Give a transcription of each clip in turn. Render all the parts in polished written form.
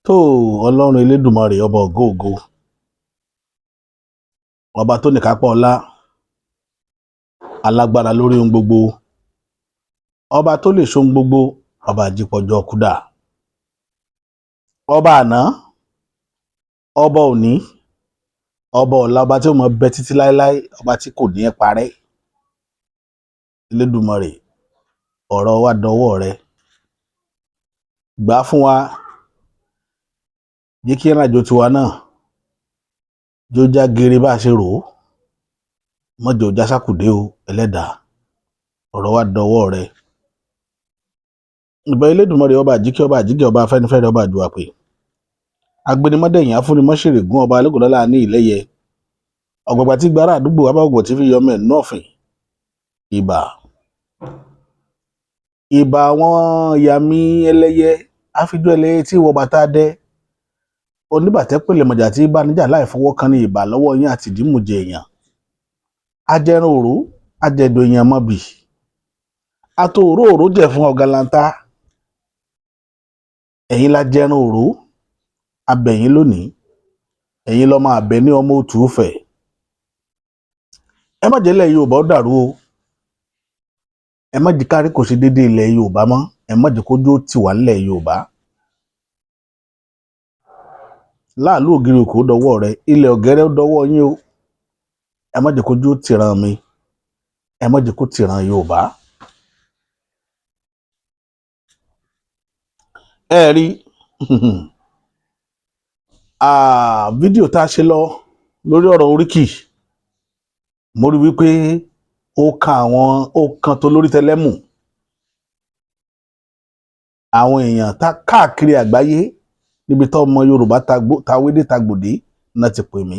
Tó Ọlọ́run Elédùmarè, ọba ògo ògo, ọba tó níkápá ọlá, alágbára lórí ohun gbogbo, ọba tó lè ṣohun gbogbo, ọba àjípọ̀jọ́ kúdà, ọba àná, ọba òní, ọba ọ̀la, ọba tí ó mọ bẹ títí láéláé, ọba tí kò ní í parẹ́. Elédùmarè, ọ̀rọ̀ wa dọwọ́ rẹ, gbà á fún wa, jẹ́ kí ìrìnàjò tiwa náà jó já geere bá a ṣe rò ó, má jẹ́ ó já sákùdé o. Ẹlẹ́dàá, ọ̀rọ̀ wa dọwọ́ rẹ. Ìbà Elédùmarè, ọba àjíkẹ́, ọba àjíkẹ́, ọba afẹ́nifẹ́re, ọba àjùwàpè, agbẹnimọ́dẹ̀yìn, afúnimọ́ṣèrègùn, ọba alógundọ́lá ní ìlẹ́yẹ, ọ̀gbàgbà tí gbára àdúgbò abáwọ̀gbọ̀ tí fi yọmọ ẹ̀ nọ́ọ̀fìn. Ìbà, ìbà àwọn ìyá mi ẹlẹ́yẹ, àfijọ́ ẹlẹ́yẹ tí wọ bàtà dẹ́, oníbàtẹ́ pèlèmọ̀jà tí bá níjà láì fọwọ́ kan ní. Ìbà lọ́wọ́ yín àti ìdímùjẹ èèyàn, ajẹran òró, ajẹdọ èèyàn mọ́bì, àtò òró òró jẹ fún ọ̀gàlàǹtà. Ẹ̀yin la jẹran òró abẹ̀yìn lónìí, ẹ̀yin lọ́mọ àbẹ̀ ní ọmọ òtù fẹ̀. Ẹ má jẹ́ ilẹ̀ Yorùbá ó dàrú o. Ẹ má jẹ́ kárí kò ṣe déédéé ilẹ̀ Yorùbá mọ́. Ẹ má jẹ́ kójú ó tì wá nílẹ̀ Yorùbá. Láàlú ògiri òkò dọwọ́ rẹ, ilẹ̀ ọ̀gẹ́rẹ́ ó dọwọ́ yín o. Ẹ má jẹ́ kójú ó tìran mi, ẹ má jẹ́ kó tìran Yorùbá. Ẹ rí fídíò tá a ṣe lọ lórí ọ̀rọ̀ oríkì, mo rí wípé ó kan àwọn, ó kan tó lórí tẹlẹ́mù àwọn èèyàn tá káàkiri àgbáyé níbi tó ọmọ Yorùbá tawédé tagbòdé náà ti pè mí.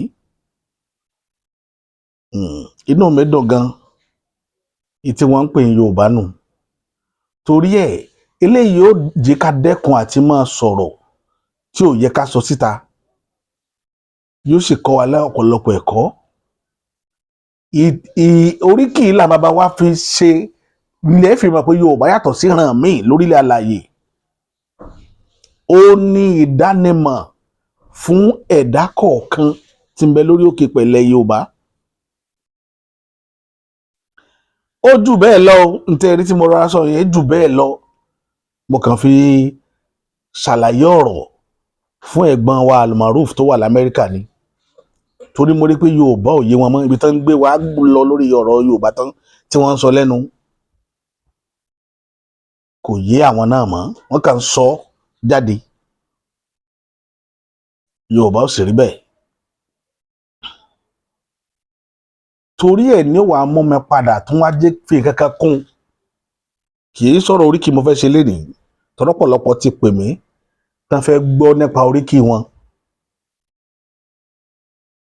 Inú mi dùn gan tí wọ́n ń pè ní Yorùbá nù, torí ẹ̀ eléyìí ó jẹ́ ká dẹ́kun àti máa sọ̀rọ̀ tí ò yẹ ká sọ síta, yóò sì kọ́ wa lọ́pọ̀lọpọ̀ ẹ̀kọ́. Oríkì ìlà bàbá wa fi ṣe ilẹ̀ fi mọ̀ pé Yorùbá yàtọ̀ sí ìran míì lórílẹ̀ alààyè. Ó ní ìdánimọ̀ fún ẹ̀dá kọ̀ọ̀kan tí ń bẹ lórí òkè pẹ̀lẹ́ Yorùbá. Ó jù bẹ́ẹ̀ lọ, ntẹ́ ẹni tí mo rọra sọ yẹn jù bẹ́ẹ̀ lọ. Mo kàn fi ṣàlàyé ọ̀rọ̀ fún ẹ̀gbọ́n wa Almaroof tó wà l'Amẹ́ríkà ni, torí mo rí pé Yorùbá ò yé wọn mọ́ ibi tán ń gbé wa lọ lórí ọ̀rọ̀ Yorùbá tán tí wọ́n ń sọ lẹ́nu kò yé àwọn náà mọ́, wọ́n kàn ń sọ jáde. Yorùbá ò sì rí bẹ́ẹ̀. Torí ẹ̀ ní wàá mú mi padà tún wá jẹ́ fi kankan kún. Kì í sọ̀rọ̀ oríkì mo fẹ́ ṣe lénìí, tọ́lọ́pọ̀lọpọ̀ ti pè mí tán fẹ́ gbọ́ nípa oríkì wọn.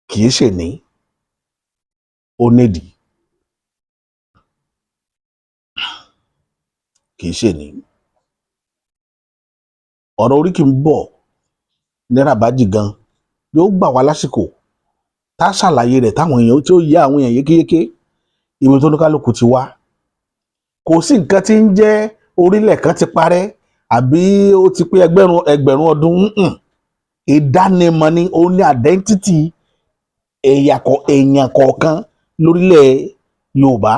Kì í ṣe ní ó nídìí, kì í ṣe ní ọ̀rọ̀ oríkì ń bọ̀ ní rabaji gan, yóò gbà wá lásìkò tá a ṣàlàyé rẹ̀ táwọn èèyàn tí ó yé àwọn èèyàn yékéyéké ibi tó ní kálukú ti wá. Kò sí nǹkan tí ń jẹ́ orílẹ̀ kan ti parẹ́ àbí ó ti pé ẹgbẹ̀rún ẹgbẹ̀rún ọdún. Ìdánimọ̀ ni ó ní identity ẹ̀yà èèyàn kọ̀ọ̀kan lórílẹ̀ Yorùbá.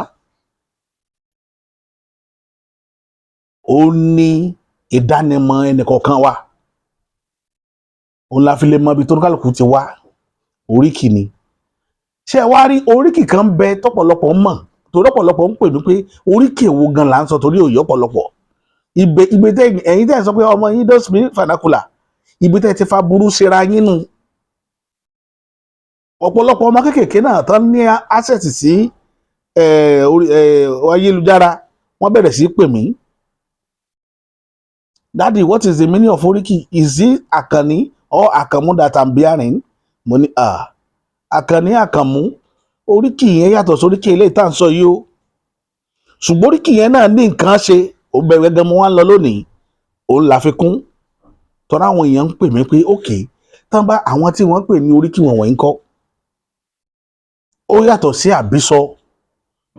Ó ní ìdánimọ̀ ẹnìkọ̀ọ̀kan wa, òun la fi lè mọ ibi tó ní kálukú ti wá. Oríkì ni. Ṣé ẹ wá rí oríkì kan bẹ tọ́pọ̀lọpọ̀ ń mọ̀, torí ọ̀pọ̀lọpọ̀ ń pè mí pé oríkì èwo gan là ń sọ, torí òye ọ̀pọ̀lọpọ̀ ibẹ̀ ibi tẹ ẹ̀yin tẹ́ ẹ sọ pé ọmọ yín don't speak vernacular, ibi tẹ́ ti fa burú ṣera yín nù. Ọ̀pọ̀lọpọ̀ ọmọ kéékèèké náà tán ní access sí ayélujára, wọ́n bẹ̀rẹ̀ sí pè mí, "Daddy, what is the meaning of oríkì? Is it Àkànní or Àkànmú that I'm bearing?" Mo ní, "Ah, Àkànní, Àkànmú, oríkì yẹn yàtọ̀ sóríkì eléyìí tá à ń sọ yìí o, ṣùgbọ́n oríkì yẹn náà ní nǹkan ṣe." Ó bẹ̀rẹ̀ gẹ́gẹ́ mo wá ń lọ lónìí, òun láfikún tọ́ra. Àwọn èèyàn ń pè mí pé ókè tán bá àwọn tí wọ́n pè ní oríkì wọn wọ̀nyí ń kọ́, ó yàtọ̀ sí àbísọ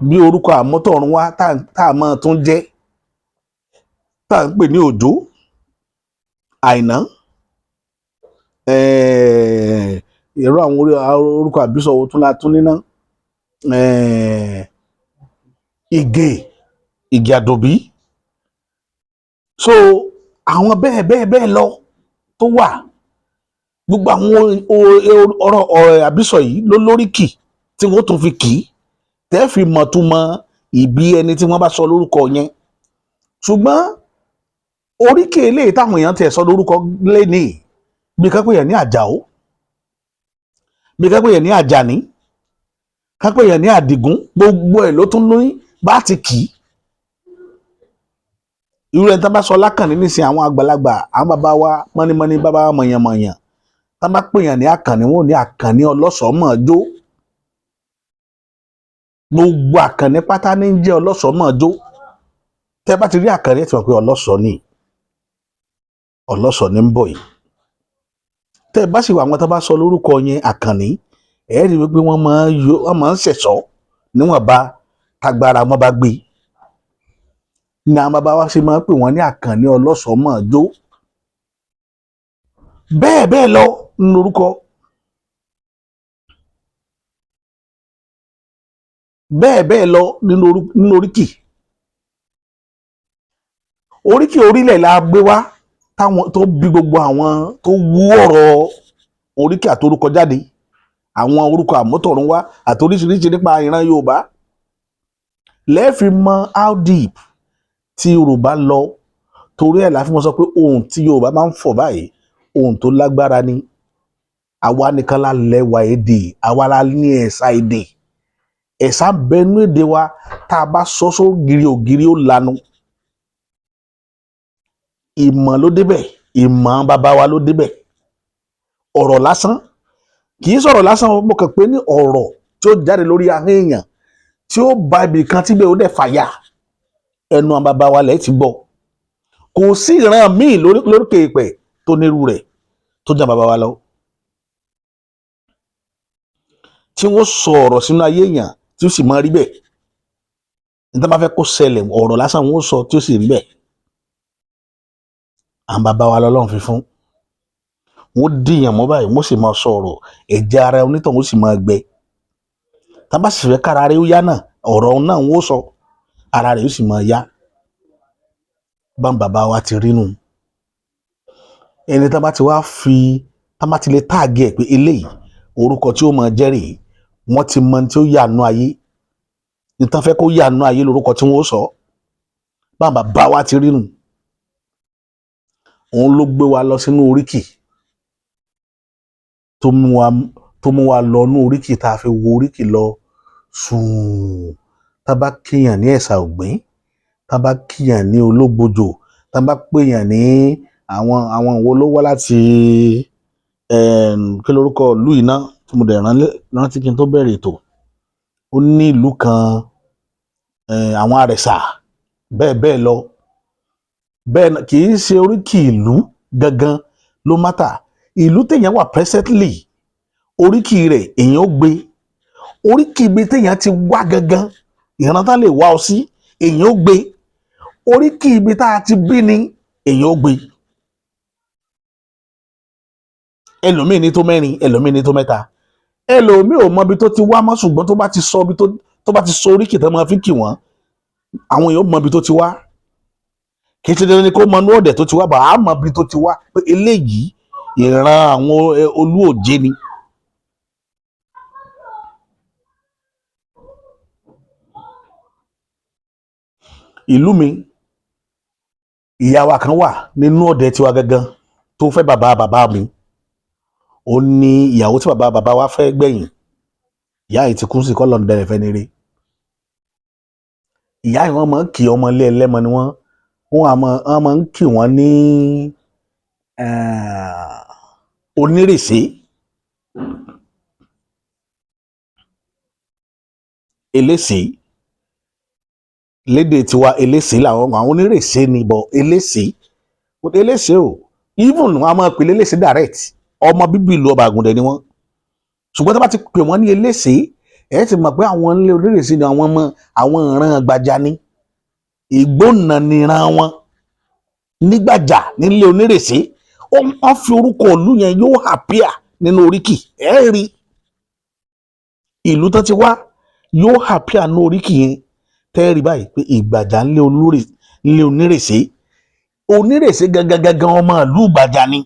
bí orúkọ àmútọ̀run wá tá a máa tún jẹ́, tá à ń pè ní Òjó, Àìná. Irú àwọn orúkọ àbísọ wo tún la tún níná? Ìgè, Ìgè Àdùnbí. So àwọn bẹ́ẹ̀ bẹ́ẹ̀ bẹ́ẹ̀ lọ tó wà. Gbogbo àwọn ọ̀rọ̀ ọ̀rọ̀ àbísọ yìí ló lóríkì tí wọ́n tún fi kì í, tẹ́ fi mọ̀ tún mọ ìbí ẹni tí wọ́n bá sọ lórúkọ yẹn. Ṣùgbọ́n oríkì eléyìí táwọn èèyàn tiẹ̀ sọ lórúkọ lẹ́nìí, bí ká pè yẹn ní Àjàó, bí ká pè yẹn ní Àjàní, ká pè yẹn ní Àdìgún, gbogbo ẹ̀ ló tún lóyún bá ti kì í. Irú ẹni tá bá sọ Lákànní nísìnyí, àwọn àgbàlagbà, àwọn bàbá wa mọ́nímọ́ní, bàbá wa mọ̀yànmọ̀yàn, tá bá pè yàn ní Àkànní, wọn ò ní Àkànní ọlọ́sọ̀ọ́mọ̀jó. Gbogbo Àkànní pátá ní ń jẹ́ ọlọ́sọ̀ọ́mọ̀jó. Tẹ́ bá ti rí Àkànní, ẹ̀ ti mọ̀ pé ọlọ́sọ̀ọ́ ni, ọlọ́sọ̀ọ́ ní ń bọ̀ yìí. Tẹ́ bá sì wà, àwọn tó bá sọ lórúkọ yẹn Àkànní, ẹ̀ rí wípé wọ́n máa ń yọ, wọ́n máa ń ṣẹ̀ṣọ́ níwọ̀nba tágbára wọn bá gbé ní. Àwọn bàbá wa ṣe máa ń pè wọ́n ní Àkànní ọlọ́sọ̀ọ́mọ̀jó. Bẹ́ẹ̀ bẹ́ẹ̀ lọ nínú orúkọ, bẹ́ẹ̀ bẹ́ẹ̀ lọ nínú oríkì. Oríkì orílẹ̀ la gbé wá táwọn tó bí gbogbo àwọn tó wú ọ̀rọ̀ oríkì àtorúkọ jáde, àwọn orúkọ àmútọ̀run wá àtoríṣiríṣi nípa ìran Yorùbá, lẹ́ẹ̀fi mọ how deep tí Yorùbá lọ. Torí ẹ̀ la fi mọ́ sọ pé ohun tí Yorùbá máa ń fọ̀ báyìí, ohun tó lágbára ni. Àwa nìkan la lẹ́wà èdè, àwa la ní ẹ̀sà èdè. Ẹ̀sà ń bẹnu èdè wa. Tá a bá sọ sógiri, ògiri ó lanu. Ìmọ̀ ló débẹ̀, ìmọ̀ bàbá wa ló débẹ̀. Ọ̀rọ̀ lásán kì í sọ̀rọ̀ lásán. Mo kàn pé ní ọ̀rọ̀ tí ó jáde lórí ahọ́n èèyàn, tí ó ba ibì kan tíbẹ̀ ó dẹ̀ fàyà, ẹnu àwọn bàbá wa lẹ̀ ti gbọ́. Kò sí ìran míì lóríkè ìpẹ̀ tó nírú rẹ̀ tó jẹ́ bàbá wa lọ, tí wọ́n sọ ọ̀rọ̀ sínú ayé èèyàn tí ó sì máa rí bẹ́ẹ̀. Níta bá fẹ́ kó ṣẹlẹ̀, ọ̀rọ̀ lásán wọ́n sọ tí ó sì rí bẹ́ẹ̀. Àwọn bàbá wa lọ́lọ́run fi fún wọ́n dìyàn mọ́ báyìí, wọ́n sì máa sọ ọ̀rọ̀, ẹ̀jẹ̀ ara onítọ̀hún ó sì máa gbẹ. Tá bá sì fẹ́ kára rẹ̀ ó yá náà, ọ̀rọ̀ náà wọ́n sọ, ara rẹ̀ ó sì máa yá. Bá bàbá wa ti rí nù. Ẹni tá bá ti wá fi, tá bá ti lè tag ẹ̀ pé eléyìí, orúkọ tí ó máa jẹ́ rèé, wọ́n ti mọ tí ó yànú ayé. Nítorí fẹ́ kó yànú ayé lórúkọ tí wọ́n sọ. Bá bàbá wa ti rí nù. Òun ló gbé wa lọ sínú oríkì, tó mú wa lọ nú oríkì, tá a fi wo oríkì lọ sùn. Tá a bá kíyàn ní ẹ̀sà ògbín, tá a bá kíyàn ní ológbòjò, tá a bá pèyàn ní àwọn wo ló wá láti, kí lorúkọ ìlú yìí ná tí mo dẹ̀ rántí kí n tó bẹ̀rẹ̀ ètò? Ó ní ìlú kan, àwọn àrẹ̀sà, bẹ́ẹ̀ bẹ́ẹ̀ lọ. Bẹ́ẹ̀ kì í ṣe oríkì ìlú gangan ló matter. Ìlú téèyàn wà presently, oríkì rẹ̀ èèyàn ó gbé. Oríkì ibi téèyàn ti wá gangan, ìran tá lè wá ọ sí, èèyàn ó gbé. Oríkì ibi tá a ti bí ni èèyàn ó gbé. Ẹlòmíì ní tó mẹ́rin, ẹlòmíì ní tó mẹ́ta, ẹlòmíì ò mọ ibi tó ti wá mọ́. Ṣùgbọ́n tó bá ti sọ ibi tó bá ti sọ oríkì tó máa fi kì wọ́n, àwọn èèyàn ó mọ ibi tó ti wá. Kì í ṣe dandan ni kó mọ inú ọ̀dẹ̀ tó ti wá, bá a mọ ibi tó ti wá pé eléyìí, ìran àwọn olú òjé ni. Ìlú mi, ìyá wa kan wà nínú ọ̀dẹ̀ tiwa gangan tó fẹ́ bàbá bàbá mi. Ó ní ìyàwó tí bàbá bàbá wa fẹ́ gbẹ̀yìn. Ìyá yìí ti kú sí kọ́ lọ́nà dẹrẹ̀ fẹ́ ní rí. Ìyá yìí, wọ́n máa ń kì ọmọ ilé ẹlẹ́mọ ni wọ́n. Wọ́n máa ń kì wọ́n ní onírèsé, eléṣé lédè tiwa. Eléṣé làwọn, àwọn onírèsé ni bọ̀ eléṣé, eléṣé o. Even wọn a máa pè léléṣé direct. Ọmọ bíbí ìlú ọba àgùndẹ ni wọ́n. Ṣùgbọ́n tó bá ti pè wọ́n ní eléṣé, ẹ ti mọ̀ pé àwọn ilé onírèsé ni, àwọn ọmọ àwọn ìran gbàjà ni, ìgbónà níran wọn nígbàjà nílé onírèsé. Ó Wọ́n fi orúkọ ìlú yẹn, yóò appear nínú oríkì. Ẹ rí ìlú tó ti wá, yóò appear nínú oríkì yẹn. Tẹ́ rí báyìí pé Ìgbàjà ńlé olórí, ńlé Onírèsé. Onírèsé gangan gangan, ọmọ ìlú Ìgbàjà ni.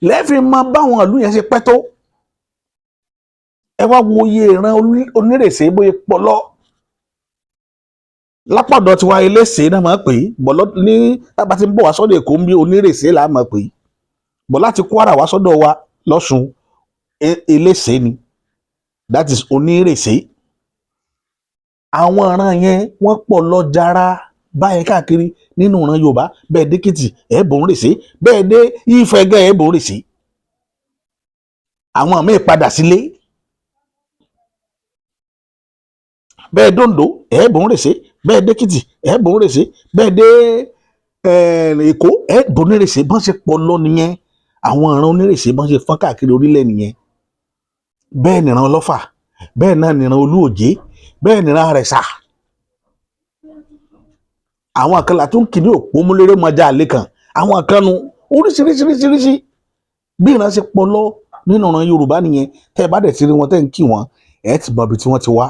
Lẹ́ẹ̀fì mọ báwọn ìlú yẹn ṣe pẹ́ tó. Ẹ wá wo iye ìran Onírèsé bóyá pọ̀ lọ. Lápàdọ̀ tiwa, Eléṣe náà máa pè é bọ̀ ní tábà tí ń bọ̀ wá sọ́dọ̀ Èkó ń bí, Onírèsé là á máa pè é bọ̀. Láti Kwara wá sọ́dọ̀ wa lọ́ṣun, Eléṣe ni, that is Onírèsé. Àwọn ìran yẹn, wọ́n pọ̀ lọ jara báyẹn káàkiri nínú ìran Yorùbá. Bẹ́ẹ̀ dÉkìtì, ẹ̀ bò ń rèsé. Bẹ́ẹ̀ dé Ifẹ̀ gẹ́, ẹ̀ bò ń rèsé. Àwọn míì padà sílé. Bẹ́ẹ̀ dOǹdó, ẹ̀ bò ń rèsé. Bẹ́ẹ̀ dÉkìtì, ẹ̀ bò ń rèsé. Bẹ́ẹ̀ dé Èkó, ẹ̀ bò ń rèsé. Bọ́n ṣe pọ̀ lọ nìyẹn. Àwọn ìran Onírèsé, bọ́n ṣe fọ́n káàkiri orílẹ̀ nìyẹn. Bẹ́ẹ̀ nìran Ọlọ́fà, bẹ́ẹ̀ náà nìran Olúòjé, bẹ́ẹ̀ nìran Àrẹ̀sà. Àwọn kan là tún kì ní òpómúlérè mọjà àlè kan. Àwọn kan nu oríṣiríṣiríṣiríṣi. Bí ìran ṣe pọ̀ lọ nínú ìran Yorùbá nìyẹn. Tẹ́ ẹ bá dẹ̀ ti rí wọn tẹ́ ń kí wọn, ẹ ti mọ ibi tí wọ́n ti wá.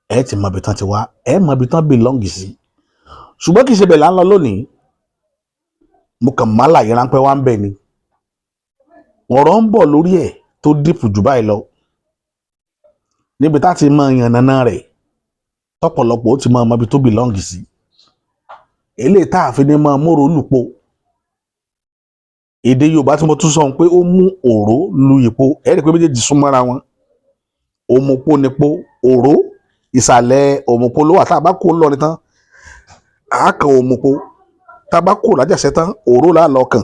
Ẹ ti mọ ibi tán ti wá, ẹ mọ ibi tán belong sí. Ṣùgbọ́n kì í ṣe bẹ̀ là ń lọ lónìí. Mo kàn má láyé ráńpẹ́ wá ń bẹ̀ ni. Ọ̀rọ̀ ń bọ̀ lórí ẹ̀ tó deep jù báyìí lọ, níbi tá ti mọ yànnàná rẹ̀, tọ́pọ̀lọpọ̀ ó ti mọ ibi tó belong sí. Eléyìí tá a fi ní mọ mórò lùpo. Èdè Yorùbá tí mo tún sọ pé ó mú òró lu ìpo, ẹ rí i pé méjèèjì súnmọ́ra wọn. Òmùpo nípo, òró ìsàlẹ̀ Òmùpo ló wà. Tá a bá kó lọrin tán, a kan Òmùpo. Tá a bá kó lájàṣẹ́ tán, Òró là lọ kàn.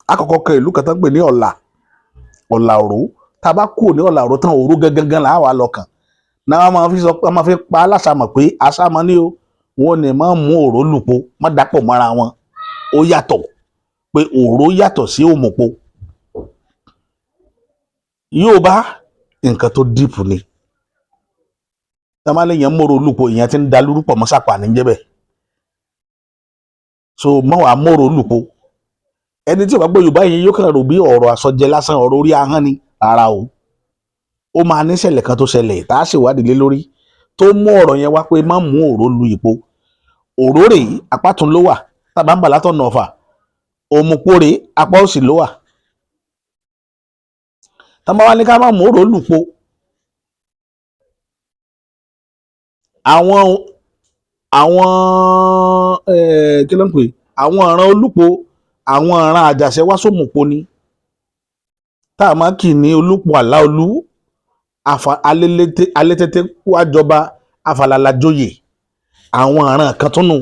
A kọ́kọ́ kan ìlú kan tán pè ní Ọ̀là, Ọ̀là Òró. Tá a bá kó ní Ọ̀là Òró tán, Òró gangan là á wà lọ kàn. Náà wọ́n máa fi sọ, wọ́n máa fi pa aláṣàmọ̀ pé aṣámọ̀ ní o. Wọn ò ní máa mú òró lùpo, má dàpọ̀ mọ́ra wọn, ó yàtọ̀, pé òró yàtọ̀ sí Òmùpo. Yorùbá, nǹkan tó deep ni. Tamalẹ̀ yẹn mọ̀rọ̀ olùpọ̀, ìyẹn ti ń da lórúkọ mọ́ sàpà níjẹ́ bẹ́ẹ̀. So mọ́ wàá mọ̀rọ̀ olùpọ̀. Ẹni tí ò bá gbọ́ Yorùbá yẹn, yóò kàn rò bí ọ̀rọ̀ àsọjẹ lásán, ọ̀rọ̀ orí ahọ́n ni. Rárá o, ó máa ní ṣẹlẹ̀ kan tó ṣẹlẹ̀ tá a ṣèwádìí lé lórí tó mú ọ̀rọ̀ yẹn wá pé má mú òró lu ìpo. Òró rèé, apá tún ló wà tábà ń bà látọ̀nà Ọ̀fà. Òmùpó rèé, apá òsì ló wà. Tábà wá ní ká má mú òró lùpo, àwọn kí ló ń pè, àwọn ìran Olúpo, àwọn ìran Àjàṣẹ́ wá sómùpo ni, tá a máa kì ní Olúpo Àláolú, alétété wá jọba, afàlàlà joyè. Àwọn ìran kan tún nù,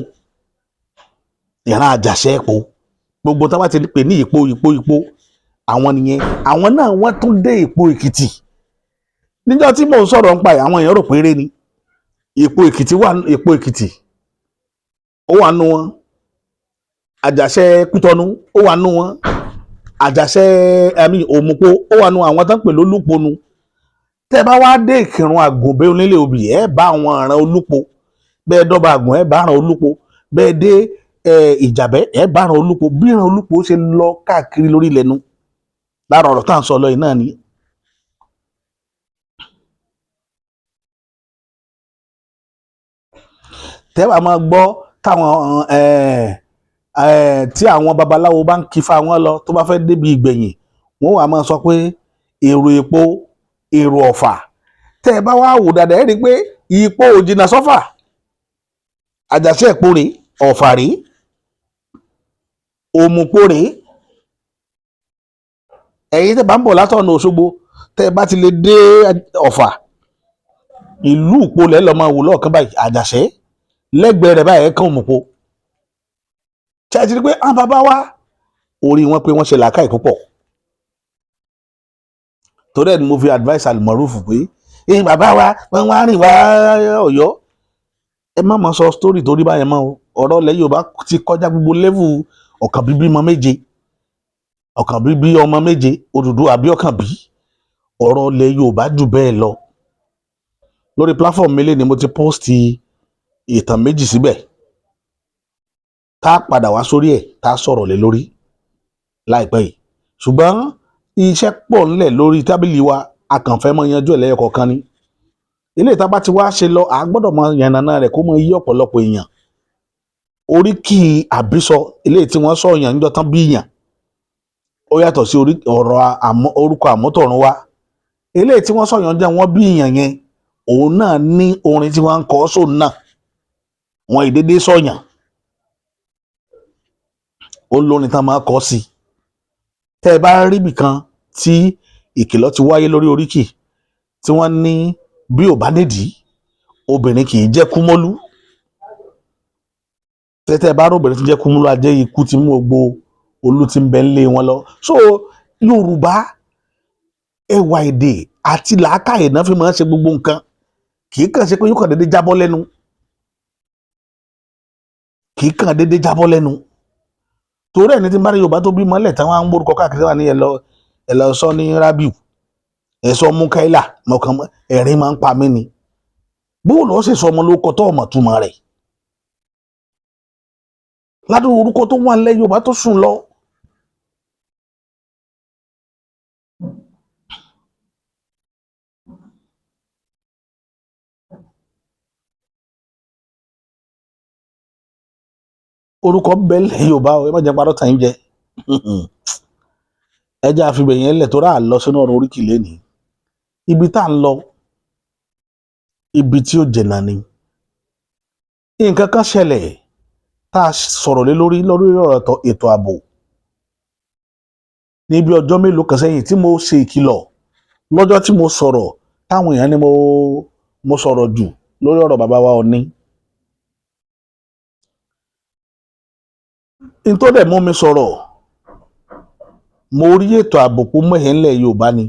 ìran Àjàṣẹ́ Ìpó. Gbogbo tá a bá ti pè ní Ìpó, Ìpó, Ìpó, àwọn nìyẹn. Àwọn náà wọ́n tún dé Ìpó Èkìtì. Níjọ́ tí mò ń sọ̀rọ̀ nípa ẹ̀, àwọn èèyàn rò pé eré ni. Ìpó Èkìtì wà, Ìpó Èkìtì ó wà nù wọn. Àjàṣẹ́ Kútọ́nù ó wà nù wọn. Àjàṣẹ́ ẹ̀mí Òmùpó ó wà nù àwọn tó ń pè lólùpọ̀nù. Tẹ́ bá wá dé Ìkìrun, Àgùnbẹ́, Onílé Obì, ẹ bá àwọn ìran Olúpo. Bẹ́ẹ̀ dọ́ba Àgùn, ẹ bá ìran Olúpo. Bẹ́ẹ̀ dé Ìjàbẹ́, ẹ bá ìran Olúpo. Bí ìran Olúpo ṣe lọ káàkiri lórí ilẹ̀ nu, lára ọ̀rọ̀ tá à ń sọ lọ yìí náà ni. Tẹ́ bá máa gbọ́ táwọn tí àwọn babaláwo bá ń kífá wọn lọ, tó bá fẹ́ débi ìgbẹ̀yìn, wọ́n wà máa sọ pé èrò Ìpó, èrò Ọ̀fà. Tẹ́ ẹ bá wá wò dáadáa, ẹ rí i pé Ìpó ò jìnnà sọ́fà. Àjàṣẹ́ Ìpó rèé, Ọ̀fà rèé, Òmùpó rèé. Ẹ̀yin tẹ́ bá ń bọ̀ látọ̀nà Òṣogbo, tẹ́ ẹ bá ti lè dé Ọ̀fà, ìlú Ìpó lẹ́ lọ́ máa wò lọ́ọ̀kan báyìí. Àjàṣẹ́ lẹ́gbẹ̀ẹ́ rẹ̀ báyìí, ẹ̀ kàn Òmùpó. Ṣé ẹ ti rí pé àwọn bàbá wa, orí wọn pé wọ́n ṣe làákàyè púpọ̀? Torí ẹ̀ ni mo fi advice Almaroof pé ẹ̀yin bàbá wa, wọ́n wá rìn wá Ọ̀yọ́, ẹ má máa sọ story torí báyẹn mọ́ o. Ọ̀rọ̀ ilẹ̀ Yorùbá ti kọjá gbogbo level ọ̀kàn bíbí ọmọ méje, ọ̀kàn bíbí ọmọ méje, Odùduwà àbí ọ̀kàn bí. Ọ̀rọ̀ ilẹ̀ Yorùbá jù bẹ́ẹ̀ lọ. Lórí platform mi lé ni mo ti post ìtàn méjì síbẹ̀, tá a padà wá sórí ẹ̀, tá a sọ̀rọ̀ lé lórí láìpẹ́ yìí. Ṣùgbọ́n iṣẹ́ pọ̀ ńlẹ̀ lórí tábìlì wa, a kàn fẹ́ mọ yanjú ẹ̀ lẹ́yọ kọ̀ọ̀kan ni. Ilé ìta bá ti wá ṣe lọ, à gbọ́dọ̀ mọ yànnàná rẹ̀ kó mọ yí ọ̀pọ̀lọpọ̀ èèyàn. Oríkì àbísọ eléyìí tí wọ́n sọ yàn níjọ́ tán bí yàn, ó yàtọ̀ sí orí ọ̀rọ̀ orúkọ àmútọ̀run wá. Eléyìí tí wọ́n sọ yàn jẹ́ wọ́n bí yàn yẹn, òun náà ní orin tí wọ́n ń kọ sóun náà. Wọn ìdédé sọ̀yàn, ó lórin tán máa kọ sí. Tẹ́ ẹ bá rí ibì kan tí ìkìlọ̀ ti wáyé lórí oríkì tí wọ́n ní bí ò bá nídìí, obìnrin kì í jẹ́ kúmọ́lú. Tẹ́tẹ́ bá róbìnrin tí jẹ́ kúmọ́lú, ajẹ́ ikú ti mú gbogbo olú tí ń bẹ ńlé wọn lọ. So Yorùbá, ẹwà èdè àti làákàyè náà fi máa ń ṣe gbogbo nǹkan. Kì í kàn ṣe pé yóò kàn déédéé jábọ́ lẹ́nu, kì í kàn déédéé jábọ́ lẹ́nu. Torí ẹni tí ń bá ní Yorùbá tó bímọ lẹ̀ táwọn á ń gbórúkọ káàkiri wà ní ẹ lọ sọ ní Rabiu, ẹ sọ Mukaila, mọ̀kàn ẹ̀rín máa ń pa mí ni. Bóòlù ó sì sọ ọmọ lórúkọ tó ọmọ túmọ̀ rẹ̀ ládùúgbò orúkọ tó wà nílẹ̀ Yorùbá tó sùn lọ. Orúkọ bẹ́ẹ̀lẹ̀ Yorùbá o, ẹ má jẹ́ parọ́ tàn yín jẹ. Ẹ jẹ́ àfibẹ̀ yẹn lẹ̀ tó rà lọ sínú ọ̀rọ̀ oríkì lẹ́nìí. Ibi tá à ń lọ, ibi tí ó jìnnà ni. Nǹkan kan ṣẹlẹ̀ tá a sọ̀rọ̀ lé lórí lórí ọ̀rọ̀ ètò ààbò níbi ọjọ́ mélòó kan sẹ́yìn tí mo ṣe ìkìlọ̀ lọ́jọ́ tí mo sọ̀rọ̀, táwọn èèyàn ní mo sọ̀rọ̀ jù lórí ọ̀rọ̀ bàbá wa Ọọ̀ni. N tó dẹ̀ mú mi sọ̀rọ̀, mo rí ètò ààbò kó mẹ́hẹ̀ ńlẹ̀ Yorùbá ni.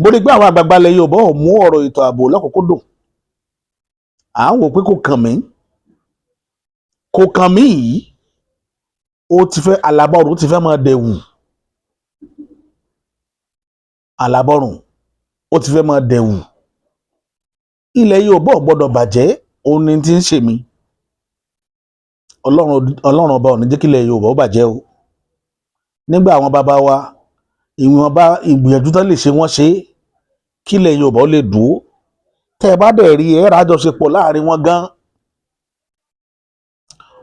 Mo rí pé àwọn àgbààgbà ilẹ̀ Yorùbá ò mú ọ̀rọ̀ ètò ààbò lọ́kùnkúndùn. À ń wò pé kò kàn mí, kò kàn mí yìí, ó ti fẹ́ alábọ̀rùn, ó ti fẹ́ máa dẹ̀wù alábọ̀rùn, ó ti fẹ́ máa dẹ̀wù. Ilẹ̀ Yorùbá ò gbọ́dọ̀ bàjẹ́, òun ni ti ń ṣe mí. Ọlọ́run, Ọlọ́run ọba ò ní jẹ́ kí ilẹ̀ Yorùbá ó bàjẹ́ o. Nígbà àwọn bàbá wa, ìwọ̀nba ìgbìyànjú tó lè ṣe, wọ́n ṣe é kí ilẹ̀ Yorùbá ó lè dúró. Tẹ́ ẹ bá dẹ̀ rí ẹ rájọṣepọ̀ láàrin wọn gan,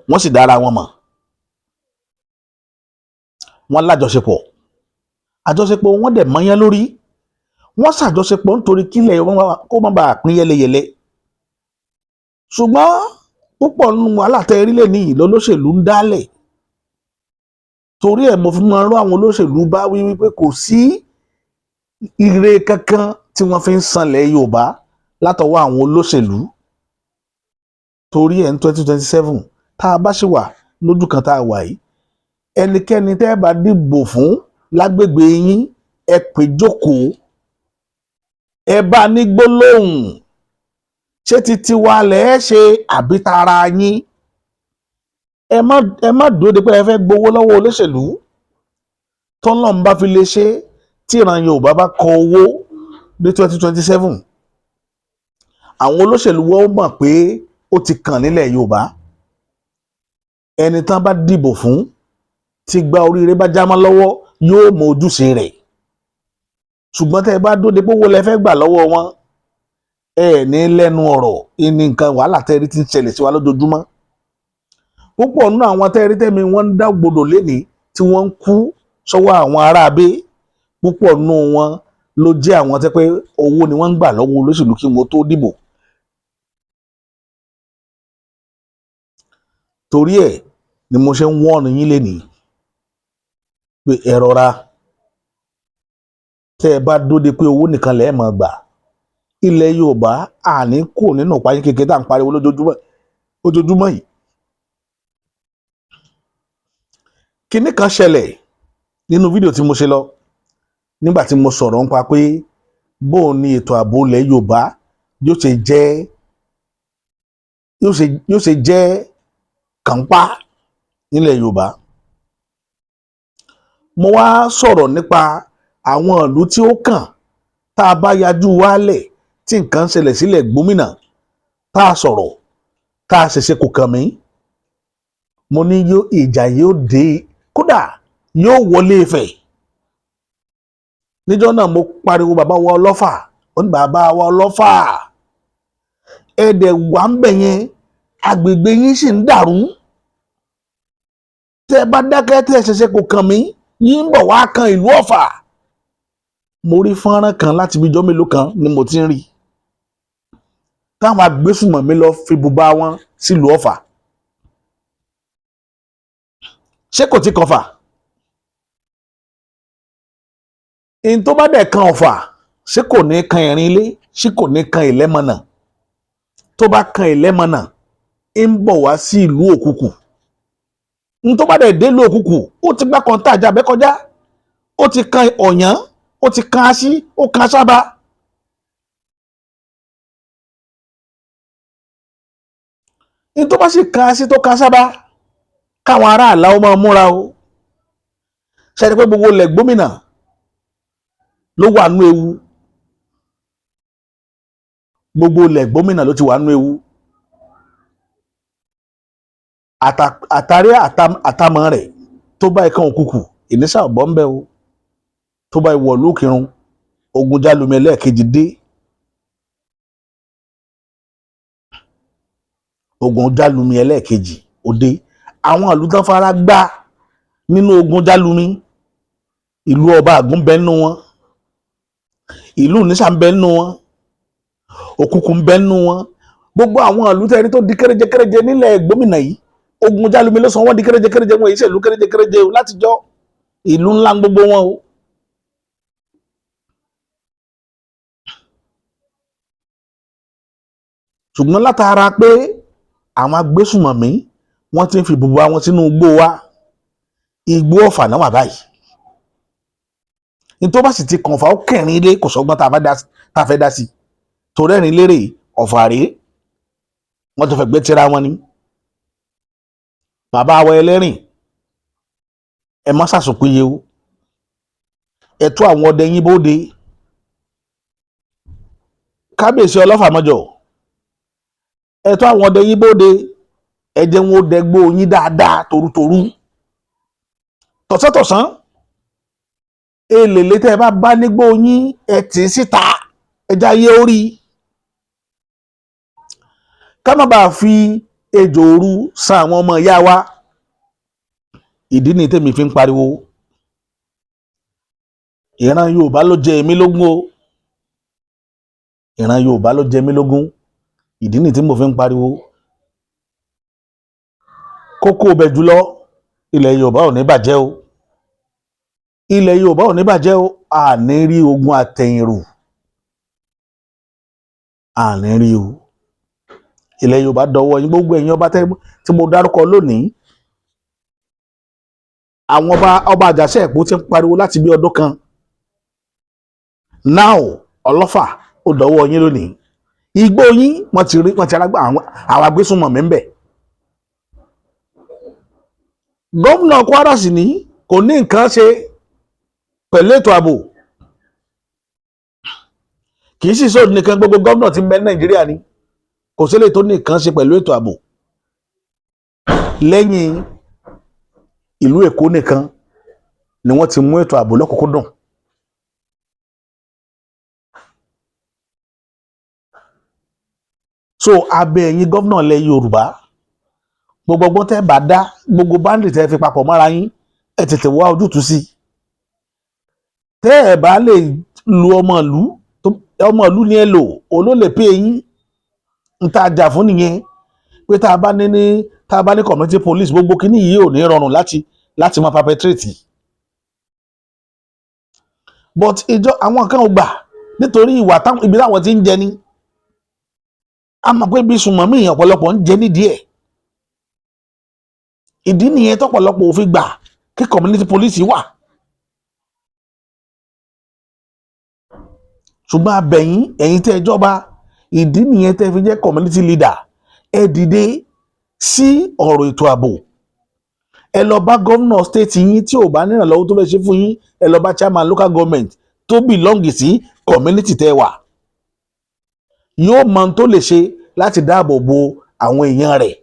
wọ́n sì dára wọn mọ̀, wọ́n lájọṣepọ̀, àjọṣepọ̀ wọn dẹ̀ mọ́yán lórí. Wọ́n ṣàjọṣepọ̀ nítorí kílẹ̀ kó má bàa pín yẹlẹyẹlẹ. Ṣùgbọ́n púpọ̀ nínú wàhálà tẹ́ rí lè ní ìlọlọ́ṣèlú ń dálẹ̀. Torí ẹ̀ mo fi máa ń rán àwọn olóṣèlú bá wí wípé kò sí ire kankan tí wọ́n fi ń sanlẹ̀ Yorùbá látọwọ́ àwọn olóṣèlú. Torí ẹ̀ ní 2027, tá a bá ṣì wà lójú kan tá a wà yìí, ẹnikẹ́ni tẹ́ ẹ bá dìbò fún lágbègbè yín, ẹ pè jókòó, ẹ bá ní gbólóhùn: ṣé ti tiwa lẹ̀ ẹ́ ṣe àbí tara yín? Ẹ má dúró de pé ẹ fẹ́ gbowó lọ́wọ́ olóṣèlú. Tọ́lọ́run bá fi lè ṣe tí ìran Yorùbá bá kọ owó ní 2027, àwọn olóṣèlú wọ́n mọ̀ pé ó ti kàn nílẹ̀ Yorùbá. Ẹni tán bá dìbò fún tí gba oríire bá jámọ́ lọ́wọ́, yóò mọ ojúṣe rẹ̀. Ṣùgbọ́n tẹ́ ẹ bá dóde pé owó lẹ fẹ́ gbà lọ́wọ́ wọn, ẹ ní lẹ́nu ọ̀rọ̀ ní nǹkan. Wàhálà tẹ́ rí ti ń ṣẹlẹ̀ sí wa lójoojúmọ́, púpọ̀ nínú àwọn tẹ́ rí tẹ́mi wọ́n ń dá gbodò lénìí tí wọ́n ń kú sọ́wọ́ àwọn aráabé, púpọ̀ nínú wọn ló jẹ́ àwọn tẹ́ pé owó ni wọ́n ń gbà lọ́wọ́ olóṣèlú kí wọ́n tó dìbò. Torí ẹ̀ ni mo ṣe ń wọ́ọ̀nù yín lénìí pé ẹ rọra. Tẹ́ ẹ bá dóde pé owó nìkan lẹ́ẹ̀ máa gbà, ilẹ̀ Yorùbá àní kò nínú ìpayín kékeré tá à ń pariwo lójoojúmọ́ ojoojúmọ́ yìí. Kinní kan ṣẹlẹ̀ nínú fídíò tí mo ṣe lọ nígbà tí mo sọ̀rọ̀ nípa pé bóun ni ètò ààbò ilẹ̀ Yorùbá yóò ṣe jẹ́ kànpá nílẹ̀ Yorùbá. Mo wá sọ̀rọ̀ nípa àwọn ìlú tí ó kàn tá a bá yajú wálẹ̀. Tí nǹkan ń ṣẹlẹ̀ sílẹ̀ gómìnà, tá a sọ̀rọ̀, tá a ṣẹ̀ṣẹ̀ kò kàn mí. Mo ní yóò ìjà yóò dé, kódà yóò wọlé Ifẹ̀. Níjọ́ náà, mo pariwo bàbá wa Ọlọ́fà. Ó ní, "Bàbá wa Ọlọ́fà, ẹ̀ẹ́dẹ̀ wà ń bẹ̀ yẹn, agbègbè yín sì ń dàrú. Tẹ́ ẹ bá dákẹ́, tẹ́ ẹ ṣẹ̀ṣẹ̀ kò kàn mí, yín ń bọ̀ wá kan ìlú Ọ̀fà." Mo rí fọ́nrán kan láti bí ijọ́ mélòó kan ni mo ti ń rí táwọn agbésùmọ̀mí lọ fi bùbá wọn sílùú Ọ̀fà. Ṣé kò ti kàn fà? In tó bá dẹ̀ kan Ọ̀fà, ṣé kò ní kan ìrìn ilé? Ṣé kò ní kan Ìlẹ́mọ̀nà? Tó bá kan Ìlẹ́mọ̀nà, ń bọ̀ wá sí ìlú Òkùkù. N tó bá dẹ̀ dé ìlú Òkùkù, ó ti gbá kọ́ńtà àjàbẹ́ kọjá, ó ti kan Ọ̀yán, ó ti kan Aṣí, ó kan Aṣába. N tó bá sì kan Aṣí, tó kan Aṣába, káwọn aráàlá ó máa múra o. Ṣe ni pé gbogbo ilẹ̀ gómìnà ló wà nú ewu. Gbogbo ilẹ̀ gómìnà ló ti wà nú ewu. Àtàrí àtàmọ́ rẹ̀ tó bá ikán òkùnkùn ìnísà ọ̀bọ̀ ń bẹ o. Tó bá ìwọ̀ lókìrun, ogun jálumi ẹlẹ́ẹ̀kejì dé. Ogun jálumi ẹlẹ́ẹ̀kejì ó dé. Àwọn ìlú tán fara gbá nínú ogun jálumi, ìlú ọba Àgún bẹ nínú wọn, ìlú Ìnísà ń bẹ nínú wọn, Òkùnkùn ń bẹ nínú wọn. Gbogbo àwọn ìlú tẹ́rí tó di kéréje kéréje nílẹ̀ gómìnà yìí, ogun jálumi ló sọ wọ́n di kéréje kéréje. Wọn èyí ṣèlú kéréje kéréje o látijọ́, ìlú ńlá gbogbo wọn o. Ṣùgbọ́n látara pé àwọn agbésùmọ̀mí wọ́n ti ń fi bùbá wọn sínú igbó wa, igbó Ọ̀fà náà wà báyìí. Ní tó bá sì ti kàn fà, ó kẹrin ilé, kò sọgbọ́n tá a fẹ́ dá sí torí ẹ̀rín lérè Ọ̀fà rèé. Wọ́n ti fẹ́ gbé tira wọn ni. Bàbá wa Ẹlẹ́rìn, ẹ má ṣàṣùpìyẹ o. Ẹ tú àwọn ọdẹ yín bóde. Kábíyèsí Ọlọ́fà mọ́jọ, ẹ tú àwọn ọdẹ yín bóde. Ẹ jẹ́ wọn ó dẹgbó yín dáadáa, torutoru, tọ̀sán-tọ̀sán. Èlèlé tẹ́ ẹ bá bá nígbó yín, ẹ tì í síta, ẹ já yé orí ká má bàa fi ejò òru san àwọn ọmọ ìyá wa. Ìdí ni tèmi fi ń pariwo, ìran Yorùbá ló jẹ èmi lógún o. Ìran Yorùbá ló jẹ mí lógún. Ìdí ni tí mo fi ń pariwo. Kókó bẹ jùlọ, ilẹ̀ Yorùbá ò ní bàjẹ́ o. Ilẹ̀ Yorùbá ò ní bàjẹ́ o. Àní rí ogun àtẹ̀yìnrù, àní rí o. Ilẹ̀ Yorùbá dọwọ́ yín, gbogbo ẹ̀yin ọba tí mo dárúkọ lónìí. Àwọn ọba Àjàṣẹ́ Ẹ̀pó ti ń pariwo láti bí ọdún kan now. Ọlọ́fà, ó dọwọ́ yín lónìí. Igbó yín, wọ́n ti rí, wọ́n ti arágbá àwọn agbésùnmọ̀mí ń bẹ̀. Gómìnà Kwara sì ní kò ní nǹkan ṣe pẹ̀lú ètò ààbò. Kì í sì sóò nìkan, gbogbo gómìnà tí ń bẹ ní Nàìjíríà ni kò sílẹ̀ tó ní nǹkan ṣe pẹ̀lú ètò ààbò lẹ́yìn ìlú Èkó nìkan ni wọ́n ti mú ètò ààbò lọ́kùnkúndùn. So abẹ́ ẹ̀yin gómìnà ilẹ̀ Yorùbá, gbogbo ọgbọ́n tẹ́ bá dá, gbogbo báńdì tẹ́ fi papọ̀ mọ́ra yín, ẹ tètè wá ojútùú sí i. Tẹ́ ẹ bá lè lu ọmọ ìlú, ọmọ ìlú ni ẹ lò, olólè pé yín ń tá a jà fún nìyẹn, pé tá a bá ní community police, gbogbo kíní yìí ò ní rọrùn láti máa perpetrate. But ìjọ àwọn kan ò gbà nítorí ìwà ibi táwọn ti ń jẹ ni. A mọ̀ pé ibi sùnmọ̀mí ọ̀pọ̀lọpọ̀ ń jẹ nídìí ẹ̀. Ìdí nìyẹn tọ́pọ̀lọpọ̀ ò fi gbà kí community police wà. Ṣùgbọ́n abẹ̀yìn ẹ̀yin tẹ́ ẹ jọba, ìdí nìyẹn tẹ́ fi jẹ́ community leader. Ẹ dìde sí ọ̀rọ̀ ètò ààbò. Ẹ lọ bá gómìnà state yín. Tí ò bá nírànlọ́wọ́ tó fẹ́ ṣe fún yín, ẹ lọ bá chairman local government tó belong sí community tẹ́ wà. Yóò mọ ohun tó lè ṣe láti dáàbò bo àwọn èèyàn rẹ̀.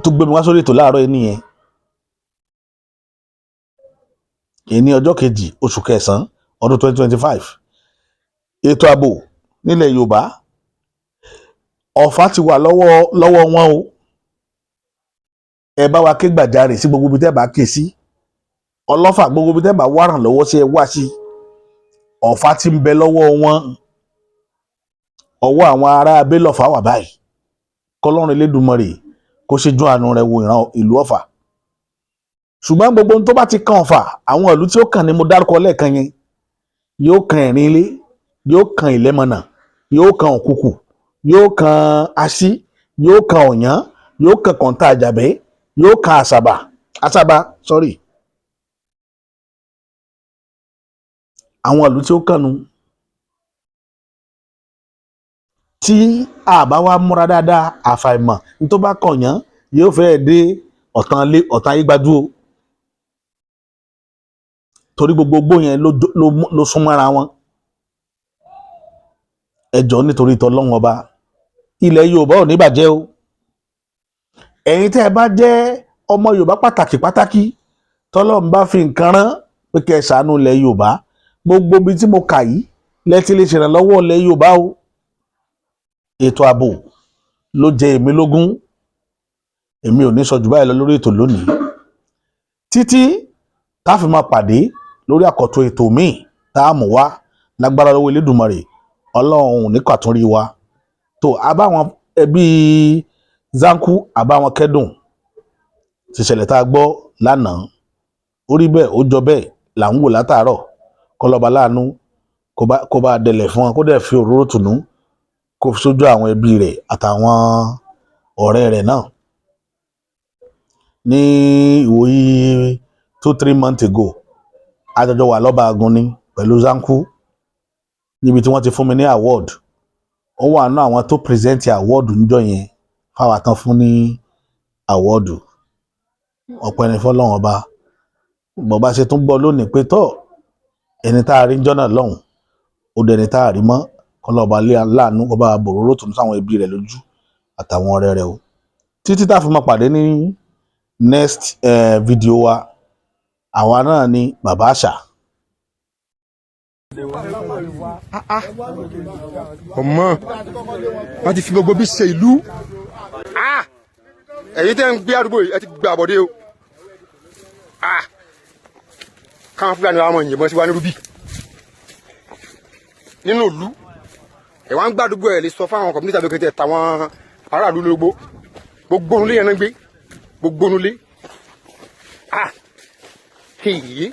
Tó gbé mi wá sórí ètò láàárọ̀ yìí nìyẹn. Èní ọjọ́ kejì, oṣù kẹsàn-án, ọdún 2025. Ètò ààbò nílẹ̀ Yorùbá, Ọ̀fà ti wà lọ́wọ́ lọ́wọ́ wọn o. Ẹ bá wa ké gbàjarè sí gbogbo ibi tẹ́ bá ké sí. Ọlọ́fà, gbogbo ibi tẹ́ bá wà ràn lọ́wọ́ sí, ẹ wá sí. Ọ̀fà ti ń bẹ lọ́wọ́ wọn. Ọwọ́ àwọn ará abẹ́lọ́fà wà báyìí. Kọlọ́run Elédùmarè kó ṣíjú àánú rẹ̀ wo ìran ìlú Ọ̀fà. Ṣùgbọ́n gbogbo ohun tó bá ti kan Ọ̀fà, àwọn ìlú tí ó kàn ní mo dárúkọ lẹ́ẹ̀kan yẹn, yóò kan Ẹ̀rìnlé, yóò kan Ìlẹ́mọ̀nà, yóò kan Òkùkù, yóò kan Aṣí, yóò kan Ọ̀yán, yóò kan Kọ̀ǹta Àjàbẹ́, yóò kan Àṣàbà, Àṣàbà, sorry. Àwọn ìlú tí ó kàn nu, tí a bá wá múra dáadáa, àfàìmọ̀ ní tó bá kàn yán yóò fẹ́ẹ́ dé ọ̀tàn lé ọ̀tàn ayé gbajú o, torí gbogbo igbó yẹn ló sún mọ́ra wọn. Ẹ jọ̀ọ́, nítorí tọlọ́run ọba, ilẹ̀ Yorùbá ò ní bàjẹ́ o. Ẹ̀yin tẹ́ ẹ bá jẹ́ ọmọ Yorùbá pàtàkì pàtàkì, tọ́lọ́run bá fi nǹkan rán pé kẹ́ ẹ ṣàánú ilẹ̀ Yorùbá, gbogbo ibi tí mo kà yìí lẹ́tí lè ṣèrànlọ́wọ́ ilẹ̀ Yorùbá o. Ètò ààbò ló jẹ èmi lógún. Èmi ò ní sọ jù báyìí lọ lórí ètò lónìí, títí tá a fi máa pàdé lórí àkọ́tún ètò míì tá a mú wá lágbára lọ́wọ́ Elédùmarè. Ọlọ́run ní kàtúnrí wa tó àbáwọn ẹbí Zanku, àbáwọn kẹ́dùn tìṣẹ̀lẹ̀ tá a gbọ́ lánàá. Ó rí bẹ́ẹ̀, ó jọ bẹ́ẹ̀ là ń wò látàárọ̀. Kọlọ́ba láàánú kó bá dẹlẹ̀ fún wọn, kó dẹ̀ fi òróró tùnú kó fi sójú àwọn ẹbí rẹ̀ àtàwọn ọ̀rẹ́ rẹ̀ náà. Ní ìwòyí 2-3 months ago, àjọjọ wà lọ́ba agun ni pẹ̀lú Zanku níbi tí wọ́n ti fún mi ní award. Ó wà nínú àwọn tó present award níjọ́ yẹn fáwọn tán fún ní award. Ọpẹ́ ní fọ́lọ́run ọba. Bọ̀bá ṣe tún gbọ́ lónìí pé tọ́ ẹni tá a rí níjọ́ náà lọ́hùn, ó dẹni tá a rí mọ́. Kọlọ́ọ̀bá láàánú kó bá bòróró tún sáwọn ẹbí rẹ̀ lójú àtàwọn ọ̀rẹ́ rẹ̀ o. Títí tá a fi máa pàdé ní next video wa, àwa náà ni Bàbá Àṣà. Ọmọ wọn ti fi gbogbo bí ṣe ìlú. Ẹ̀yin tẹ́ ń gbé àdúgbò yìí, ẹ ti gbé àbọ̀dé o. Káwọn Fúlàní wa mọ̀ yìnbọn sí wa nírú bí nínú ìlú. Ẹ̀ wá ń gbàdúgbò, ẹ̀ lè sọ fáwọn community àbẹ̀kẹ́tẹ̀ tẹ̀ tàwọn aráàlú lógbó. Gbogbo onúlé yẹn náà gbé gbogbo onúlé. Èyí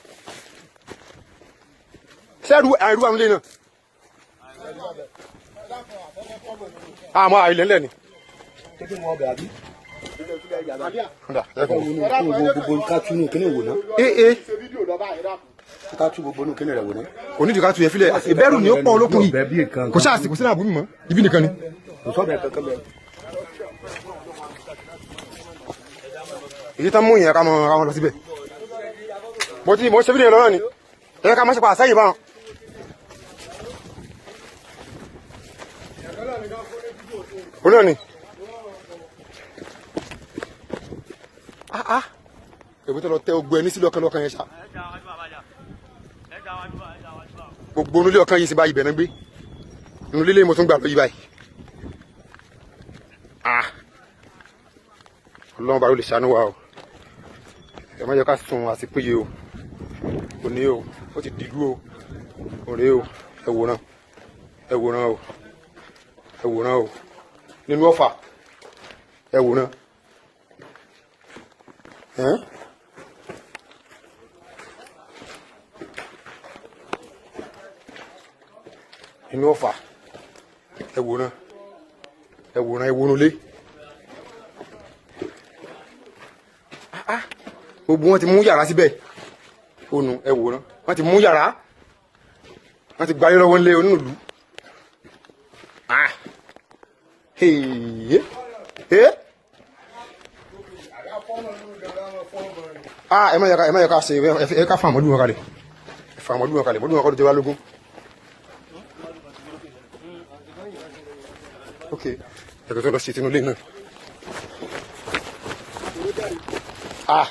sẹ́rù àìrú àwọn ilé náà àmọ́ àìlẹ̀ ńlẹ̀ ni. Gbogbo ká túnú kíní wò ná. Ee. Ká tú gbogbo inú kíní rẹ̀ wò ná. Kò ní ìdíkà tu yẹ filẹ̀, ìbẹ̀rù ni ó pọ̀ olókùn yìí. Kò sáà sí, kò sí náà bùnmi mọ́, ibi nìkan ni. Kò sọ́bẹ̀ kankan bẹ́ẹ̀. Èyí tán mú yẹn ká mọ lọ síbẹ̀. Mo ti mo ṣe fídíò lọ́nà ni ẹ̀yẹ ká má ṣe pa àṣẹyìn báwọn. Òun náà ni. Èmi tó lọ tẹ ogun ẹni sílẹ̀ ọ̀kan lọ́kàn yẹn ṣá. Gbogbo onúlé ọ̀kan yìí sì báyìí bẹ̀rẹ̀ gbé. Inú lílé mo tún gbà lọ yìí báyìí. Ọlọ́run bá ló lè ṣàánú wa o. Ẹ má jẹ́ ká sun àsìpéye o. Òní o, ó ti dìlú o. Òní o, ẹ wòran. Ẹ wòran o. Ẹ wòran o. Nínú Ọ̀fà. Ẹ wòran. Ẹ́n? Inú Ọ̀fà. Ẹ wòran. Ẹ wòran, ẹ wòran lé. Gbogbo wọn ti mú yàrá síbẹ̀. Ònù ẹ wòran. Wọ́n ti mú yàrá. Wọ́n ti gbalé lọ́wọ́ nílé onínúlù. Hey. Hey. Ẹ má yẹ ká ṣe, ẹ ká fún àmọ́lù wọn kalẹ̀. Fa màlúù wọn kalẹ̀, màlúù wọn kọ́ ló jẹ wá lógún. Ok, ẹ̀kọ́ tó lọ sí tinú ilé náà. Ah,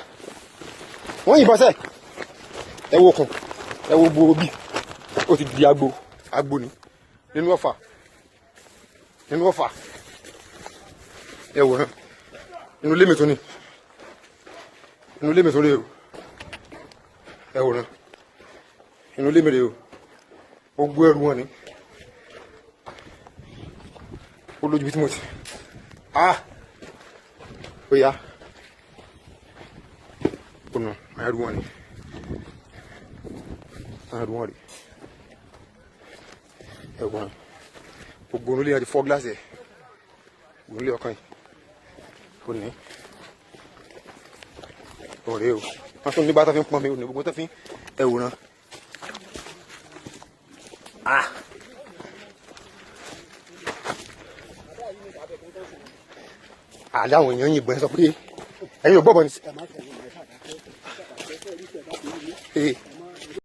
wọ́n yìnbọn sẹ́. Ẹ wo okùn, ẹ wo gbòòrò bí ó ti di agbo agbo ni nínú Ọ̀fà, nínú Ọ̀fà. Ẹ wò náà, inú ilé mi tún ni, inú ilé mi tún rè o. Ẹ wò náà, inú ilé mi rè o. Gbogbo ẹrù wọn ni ó lójú bí tí mo ti. Ah, ó yá, ọ̀nà ẹrù wọn ni, ẹrù wọn rè. Ẹ wò náà, gbogbo inú ilé yẹn ti fọ́ gíláàsì ẹ̀. Gbogbo ilé ọkàn yìí kò ní ọ̀rẹ́ o. Wọ́n tún nígbà tó fi ń pọn mi ò ní gbogbo tó fi ń. Ẹ wò náà. Ah, àlẹ́ àwọn èèyàn yìnbọn sọ pé ẹ̀yin ò gbọ́ bọ̀ ni. Ee.